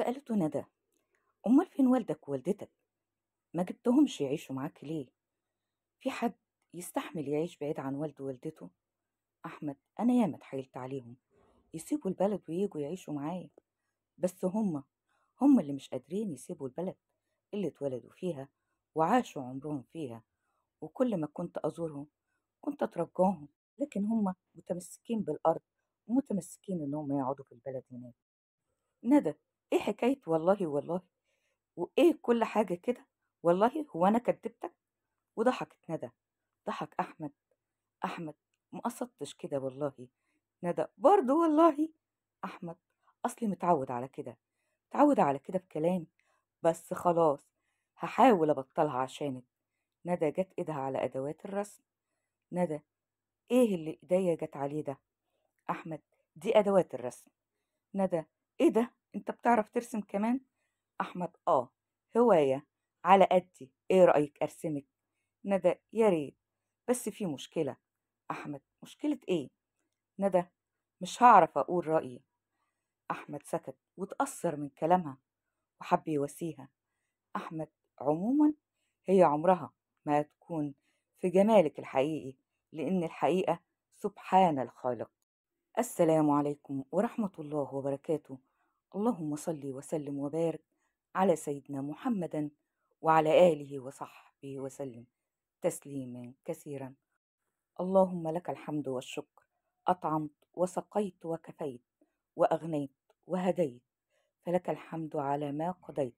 سألته ندى: أمال فين والدك ووالدتك؟ ما جبتهمش يعيشوا معاك ليه؟ في حد يستحمل يعيش بعيد عن والده ووالدته؟ أحمد: أنا ياما اتحايلت عليهم يسيبوا البلد وييجوا يعيشوا معايا، بس هم اللي مش قادرين يسيبوا البلد اللي اتولدوا فيها وعاشوا عمرهم فيها، وكل ما كنت أزورهم كنت أترجاهم، لكن هم متمسكين بالأرض ومتمسكين إنهم يقعدوا في البلد هناك. ندى: إيه حكاية والله والله وإيه كل حاجة كده؟ والله هو أنا كدبتك؟ وضحكت ندى. ضحك أحمد. أحمد: ما قصدتش كده والله. ندى: برضه والله. أحمد: أصلي متعود على كده، متعود على كده في كلامي، بس خلاص هحاول أبطلها عشانك. ندى جت إيدها على أدوات الرسم. ندى: إيه اللي إيديا جت عليه ده؟ أحمد: دي أدوات الرسم. ندى: إيه ده؟ أنت بتعرف ترسم كمان؟ أحمد: آه، هواية على قدي، إيه رأيك أرسمك؟ ندى: يا ريت، بس في مشكلة. أحمد: مشكلة إيه؟ ندى: مش هعرف أقول رأيي. أحمد سكت وتأثر من كلامها وحب يواسيها. أحمد: عموما هي عمرها ما تكون في جمالك الحقيقي، لأن الحقيقة سبحان الخالق. السلام عليكم ورحمة الله وبركاته. اللهم صل وسلم وبارك على سيدنا محمد وعلى آله وصحبه وسلم تسليما كثيرا. اللهم لك الحمد والشكر، أطعمت وسقيت وكفيت وأغنيت وهديت، فلك الحمد على ما قضيت،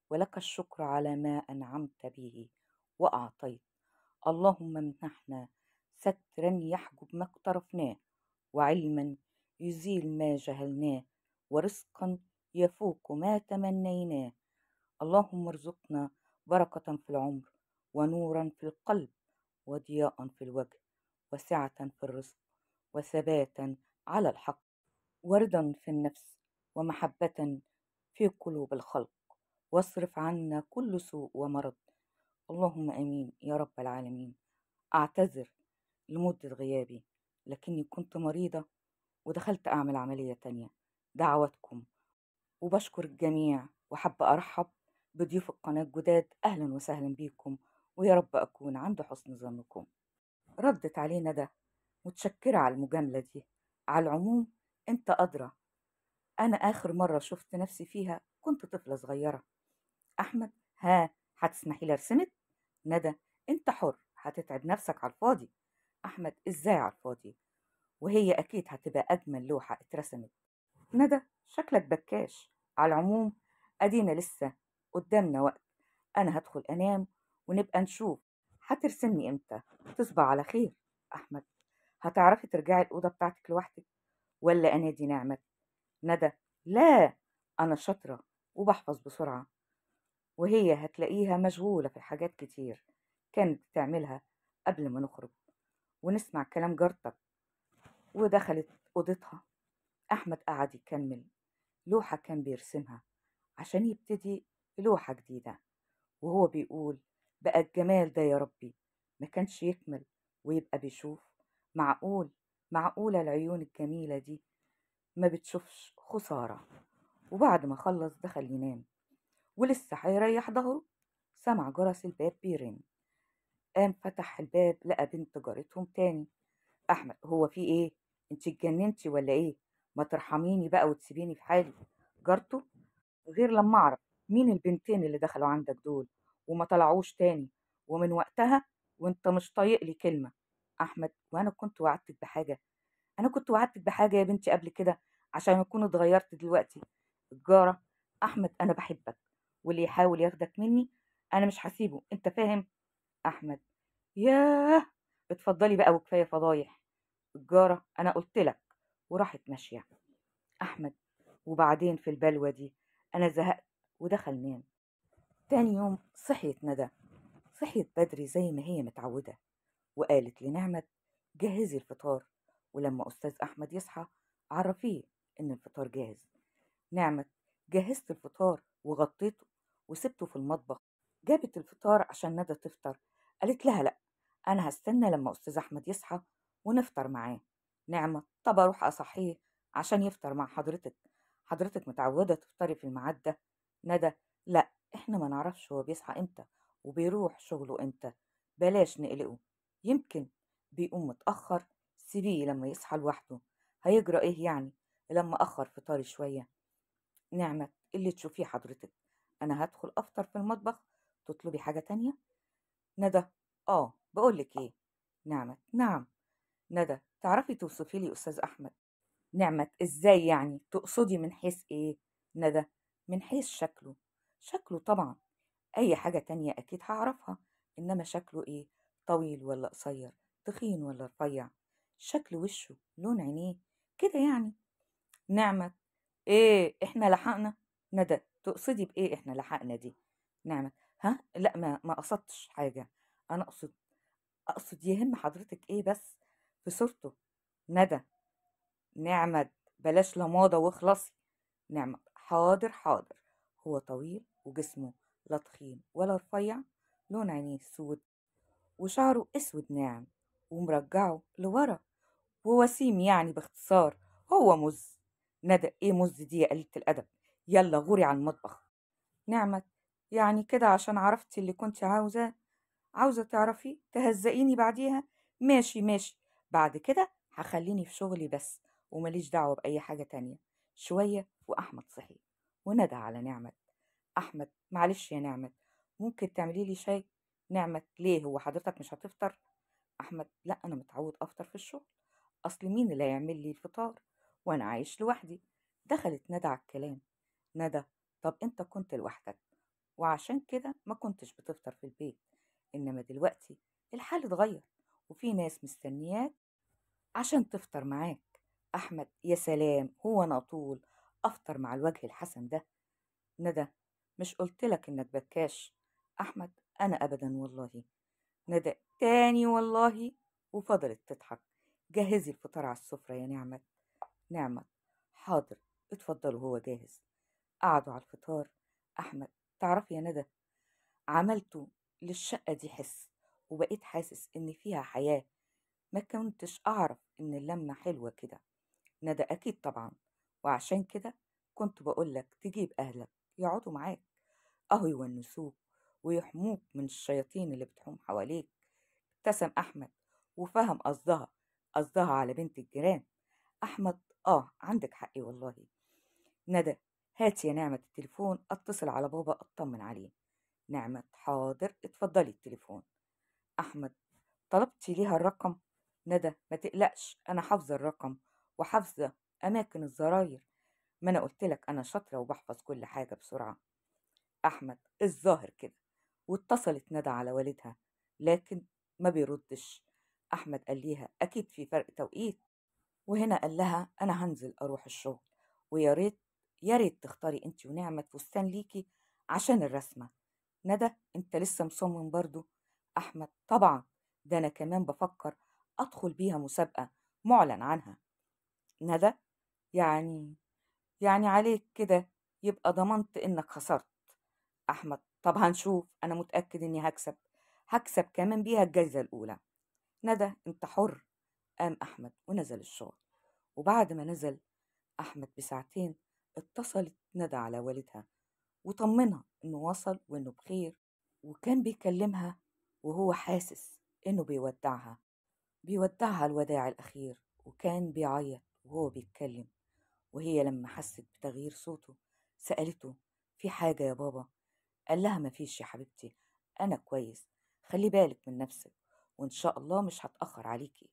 ولك الشكر على ما أنعمت به وأعطيت. اللهم امنحنا سترا يحجب ما اقترفناه، وعلما يزيل ما جهلناه، ورزقا يفوق ما تمنيناه. اللهم ارزقنا بركة في العمر، ونورا في القلب، وضياء في الوجه، وسعة في الرزق، وثباتا على الحق، ورضا في النفس، ومحبة في قلوب الخلق، واصرف عنا كل سوء ومرض. اللهم آمين يا رب العالمين. أعتذر لمدة غيابي، لكني كنت مريضة ودخلت أعمل عملية تانية. دعواتكم. وبشكر الجميع، وحابة أرحب بضيوف القناة الجداد، أهلا وسهلا بيكم، ويا رب أكون عند حسن ظنكم. ردت عليه ندى: متشكرة على المجاملة دي، على العموم أنت أدرى، أنا آخر مرة شفت نفسي فيها كنت طفلة صغيرة. أحمد: ها، هتسمحي لي أرسمك؟ ندى: أنت حر، هتتعب نفسك على الفاضي. أحمد: إزاي على الفاضي؟ وهي أكيد هتبقى أجمل لوحة اترسمت. ندى: شكلك بكاش، على العموم أدينا لسه قدامنا وقت، أنا هدخل أنام ونبقى نشوف هترسمني إمتى. تصبح على خير. أحمد: هتعرفي ترجعي الأوضة بتاعتك لوحدك ولا أنادي نعمة؟ ندى: لا، أنا شاطرة وبحفظ بسرعة، وهي هتلاقيها مشغولة في حاجات كتير كانت بتعملها قبل ما نخرج ونسمع كلام جارتك. ودخلت أوضتها. أحمد قعد يكمل لوحة كان بيرسمها عشان يبتدي لوحة جديدة، وهو بيقول: بقى الجمال ده يا ربي ما كانش يكمل ويبقى بيشوف؟ معقول، معقولة العيون الجميلة دي ما بتشوفش؟ خسارة. وبعد ما خلص دخل ينام، ولسه هيريح ظهره سمع جرس الباب بيرن. قام فتح الباب، لقى بنت جارتهم تاني. أحمد: هو في إيه؟ انت اتجننتي ولا إيه؟ ما ترحميني بقى وتسيبيني في حالي. جارته: غير لما أعرف مين البنتين اللي دخلوا عندك دول وما طلعوش تاني، ومن وقتها وانت مش طايق لي كلمة. أحمد: وأنا كنت وعدتك بحاجة؟ أنا كنت وعدتك بحاجة يا بنتي قبل كده عشان أكون اتغيرت دلوقتي؟ الجارة: أحمد أنا بحبك، واللي يحاول ياخدك مني أنا مش هسيبه، أنت فاهم؟ أحمد: ياه، اتفضلي بقى وكفاية فضايح. الجارة: أنا قلت لك. وراحت ماشية. أحمد: وبعدين في البلوة دي أنا زهقت. ودخل نام. تاني يوم صحيت ندى، صحيت بدري زي ما هي متعودة، وقالت لنعمة: جهزي الفطار، ولما أستاذ أحمد يصحى عرفيه إن الفطار جاهز. نعمة جهزت الفطار وغطيته وسبته في المطبخ. جابت الفطار عشان ندى تفطر. قالت لها: لأ، أنا هستنى لما أستاذ أحمد يصحى ونفطر معاه. نعمة: طب أروح أصحيه عشان يفطر مع حضرتك، حضرتك متعودة تفطري في الميعاد ده؟ ندى: لا، احنا ما نعرفش هو بيصحى امتى وبيروح شغله امتى، بلاش نقلقه، يمكن بيقوم متأخر، سيبيه لما يصحى لوحده، هيجرى ايه يعني لما أخر فطاري شوية؟ نعمة: اللي تشوفيه حضرتك، أنا هدخل أفطر في المطبخ، تطلبي حاجة تانية؟ ندى: آه، بقولك إيه. نعمة: نعم. ندى: تعرفي توصفي لي أستاذ أحمد؟ نعمة: إزاي يعني؟ تقصدي من حيث إيه؟ ندى: من حيث شكله. شكله طبعا، أي حاجة تانية أكيد هعرفها، إنما شكله إيه؟ طويل ولا قصير، تخين ولا رفيع، شكل وشه، لون عينيه، كده يعني. نعمة: إيه إحنا لحقنا؟ ندى: تقصدي بإيه إحنا لحقنا دي؟ نعمة: ها، لا، ما قصدتش حاجة، أنا أقصد يهم حضرتك إيه بس في صورته؟ ندى: نعمة بلاش لماضة واخلصي. نعمة: حاضر حاضر. هو طويل وجسمه لا تخين ولا رفيع، لون عينيه سود وشعره اسود ناعم ومرجعه لورا، ووسيم يعني باختصار هو مز. ندى: ايه مز دي يا قليلة الادب؟ يلا غوري على المطبخ. نعمة: يعني كده عشان عرفتي اللي كنت عاوزة تعرفي تهزقيني بعديها؟ ماشي ماشي، بعد كده هخليني في شغلي بس ومليش دعوة بأي حاجة تانية. شوية وأحمد صحي وندى على نعمة. أحمد: معلش يا نعمة، ممكن تعملي لي شاي؟ نعمة: ليه، هو حضرتك مش هتفطر؟ أحمد: لا، أنا متعود أفطر في الشغل، أصل مين اللي هيعمل لي الفطار وأنا عايش لوحدي؟ دخلت ندى على الكلام. ندى: طب أنت كنت لوحدك وعشان كده ما كنتش بتفطر في البيت، إنما دلوقتي الحال اتغير وفي ناس مستنياك عشان تفطر معاك. أحمد: يا سلام، هو أنا طول أفطر مع الوجه الحسن ده؟ ندى: مش قلتلك إنك بكاش؟ أحمد: أنا أبدا والله. ندى: تاني والله. وفضلت تضحك. جهزي الفطار على السفرة يا نعمة. نعمة: حاضر، اتفضلوا هو جاهز. قعدوا على الفطار. أحمد: تعرفي يا ندى، عملته للشقة دي حس، وبقيت حاسس إن فيها حياة، ما كنتش أعرف إن اللمة حلوة كده. ندى: أكيد طبعا، وعشان كده كنت بقولك تجيب أهلك يقعدوا معاك، أهو يونسوك ويحموك من الشياطين اللي بتحوم حواليك. ابتسم أحمد وفهم قصدها على بنت الجيران. أحمد: آه عندك حق والله. ندى: هاتي يا نعمة التليفون، أتصل على بابا أطمن عليه. نعمة: حاضر، اتفضلي التليفون. أحمد: طلبتي ليها الرقم؟ ندى: ما تقلقش، أنا حافظة الرقم وحافظة أماكن الزراير، ما أنا قلتلك أنا شاطرة وبحفظ كل حاجة بسرعة. أحمد: الظاهر كده. واتصلت ندى على والدها لكن ما بيردش. أحمد قال ليها أكيد في فرق توقيت، وهنا قال لها أنا هنزل أروح الشغل، ويا ريت يا ريت تختاري أنت ونعمة فستان ليكي عشان الرسمة. ندى: أنت لسه مصمم برضو؟ أحمد: طبعا، ده أنا كمان بفكر أدخل بيها مسابقة معلن عنها. ندى: يعني عليك كده يبقى ضمنت إنك خسرت. أحمد: طب هنشوف، أنا متأكد إني هكسب كمان بيها الجايزة الأولى. ندى: أنت حر. قام أحمد ونزل الشغل. وبعد ما نزل أحمد بساعتين اتصلت ندى على والدها وطمنها إنه وصل وإنه بخير، وكان بيكلمها وهو حاسس إنه بيودعها الوداع الأخير، وكان بيعيط وهو بيتكلم. وهي لما حست بتغيير صوته سألته: في حاجة يا بابا؟ قال لها: مفيش يا حبيبتي، أنا كويس، خلي بالك من نفسك وإن شاء الله مش هتأخر عليكي.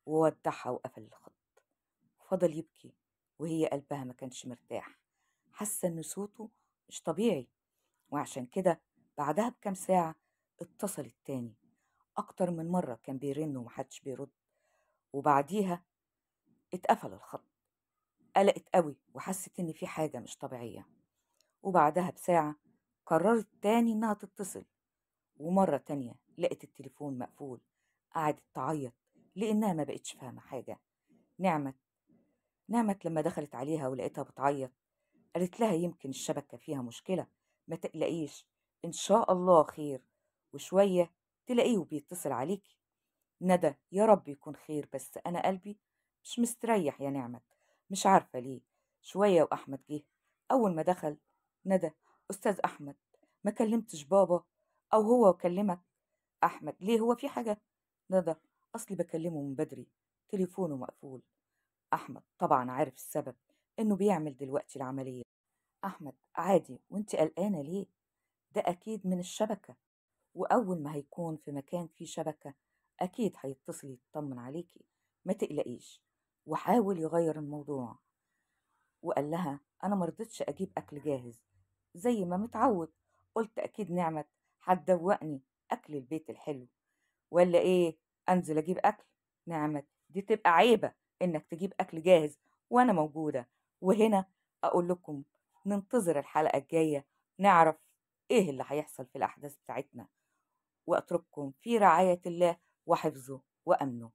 وودعها وقفل الخط. فضل يبكي وهي قلبها ما كانش مرتاح، حاسة إن صوته مش طبيعي. وعشان كده بعدها بكام ساعة اتصلت تاني، أكتر من مرة كان بيرن ومحدش بيرد، وبعديها اتقفل الخط. قلقت قوي وحست إن في حاجة مش طبيعية. وبعدها بساعة قررت تاني إنها تتصل، ومرة تانية لقت التليفون مقفول. قعدت تعيط لأنها ما بقتش فاهمة حاجة. نعمت لما دخلت عليها ولقيتها بتعيط قالت لها: يمكن الشبكة فيها مشكلة، ما تقلقيش إن شاء الله خير، وشوية تلاقيه بيتصل عليكي. ندى: يا رب يكون خير، بس أنا قلبي مش مستريح يا نعمت، مش عارفة ليه، شوية وأحمد جه. أول ما دخل ندى: أستاذ أحمد، ما كلمتش بابا أو هو كلمك؟ أحمد: ليه، هو في حاجة؟ ندى: أصلي بكلمه من بدري، تليفونه مقفول. أحمد طبعا عارف السبب، إنه بيعمل دلوقتي العملية. أحمد: عادي، وانت قلقانة ليه؟ ده أكيد من الشبكة، وأول ما هيكون في مكان فيه شبكة أكيد هيتصل يطمن عليكي، ما تقلقيش. وحاول يغير الموضوع وقال لها: أنا مرضتش أجيب أكل جاهز زي ما متعود، قلت أكيد نعمت هتدوقني أكل البيت الحلو، ولا إيه؟ أنزل أجيب أكل؟ نعمت: دي تبقى عيبة إنك تجيب أكل جاهز وأنا موجودة. وهنا أقول لكم ننتظر الحلقة الجاية نعرف إيه اللي هيحصل في الأحداث بتاعتنا، وأترككم في رعاية الله وحفظه وأمنه.